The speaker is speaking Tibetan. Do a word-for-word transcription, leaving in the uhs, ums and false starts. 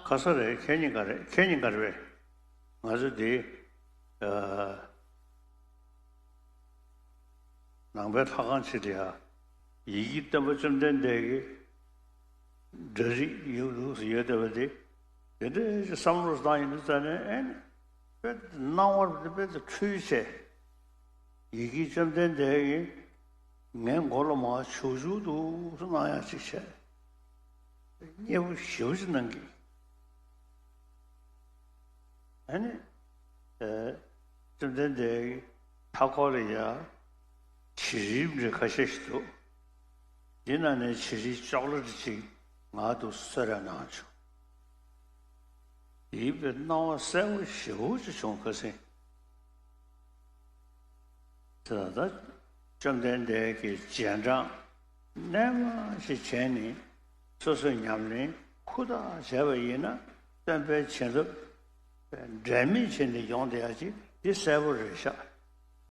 ཁ་ས་རེད། ཁྱེད་གཉིས་ཀ་རེད། ཁྱེད་གཉིས་ཀ་རེད་པས། ང་ཚོ་འདི་ཨ་ནང་པའི་ལྷ་ཁང་ཅིག་ལ་ཡ་ཡི་གེ་སྟོན་པ་བཅོམ་ལྡན་འདས་ཀྱི་འདྲ་རིས་ཡོད་ལུགས་སུ་ཡོད་བསྡད་པ་དེ། དེ་འདྲའི་བསམ་བློ་བཏང་ཡིན་དུས་ཙ་ནས་ཨེ་ནི་དཔེ་སྣང་བ་དེ་དཔེ་འཁྲུལ་བྱས། ཡི་གེ་བཅོམ་ལྡན་འདས་ཀྱིས་ངའི་མགོ་ལ་མར་བྱུག་བྱུག་འདུག་སེ་གནང་ཡག་ཅིག་བྱས། མཉེས་པོ་ཞེ་པོ་ཅིག་གནང་གི། ཨ་ནི་ཨེ་བཅོམ་ལྡན་འདས་ཀྱི་མཐའ་འཁོར་ལ་ཡ་བྱི་རིལ་འདྲ་ཁ་ཤས་ཤིག་འདུག་འདི་ནང་ནས་བྱི་རིལ་ཅོག་ལེ་ཊི་ཅིག་ང་འདུག་སེ་གསོལ་རས་གནང་བྱུང་། དེའི་དཔེ་སྣང་བ་གསལ་པོ་ཞེ་པོ་ཅིག་བྱུང་། ཁ་སང་དེ་ད་ལྟ་བཅོམ་ལྡན་འདས་ཀྱི་རྗེས་འབྲང་རྣལ་མ་ཞིག་བྱས་ནས་སོ་སོའི་ཉམས་ལེན་ཧུར་ཐག་བྱས་པ་ཡིན་ན། སྟོན་པའི་བྱིན་རླབས་འབྲལ་མེད་བྱས་ནས་ཡོང་བསྡད་ཡག་ཅིག་འདི་གསལ་པོ་རེད་ཤག